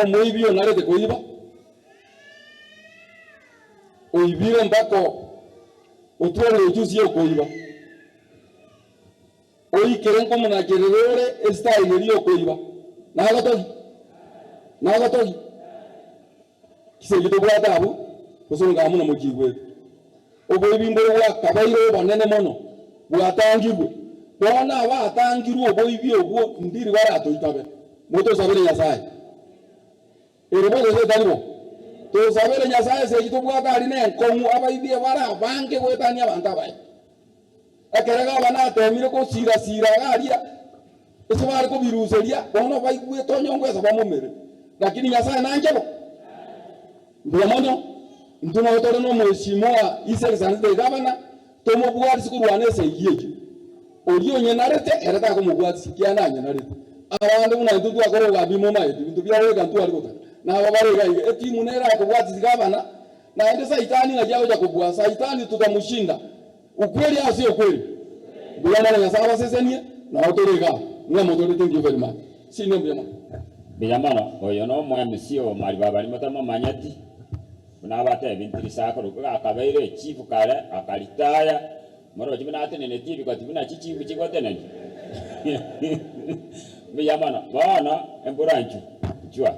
Omoibi onarete koiba, oibire mpaka otwarire ujuzi y'okoiba, oikere nkomonacherera ore estyle eria y'okoiba, nagotogi? Nagotogi? Chisegi tobwate abwo, gose onga amo na mochigwete. Oboibi mbore bwakabeire obonene mono, bwatangirwe. Bono abatangirwe oboibi obwo ndiri baratoitabe. Motosabere Nyasae. Ere bo gose etari bo? Tosabere Nyasae esegi tobwate aria nenkong'u abaibi ebare abange goetania abanto abaye. Ekero gavana ateemire gosiira-siira iga aria, ase bare kobiruseria, bono baigwete onyongo ase bamomere. Lakini Nyasae nanche bo? Mbuya mono, intwe nabo tore nomoeshimoa His Excellency the Governor, tomobwatisi korwana esegi eyio. Oria onyenarete, ere takomobwatisia, ekiagera nanyenarete. Abande buna intwe twakora obogambi momaete, ebinto bia goika ntware gotaka. Nabo bare iga iga, etimu nere akobwatisia gavana, naende Saitani ng'aki agocha kobua? Saitani tutamushinda. Ukweli au sio ukweli? Mbuya mono Nyasae abasesenie nao tore igaa ng'a motore thank you very much. Sine mbuya mono. Mbuya mono, oyo nomo MC o Maribaba motamomanyeti, buna abatebi ntirisakoro iga akabeire echief kare akaritaya, moroche buna atenenetie ebigoti buna chichifu chigotenenia. Mbuya mono, bono embura nchu, nchwa.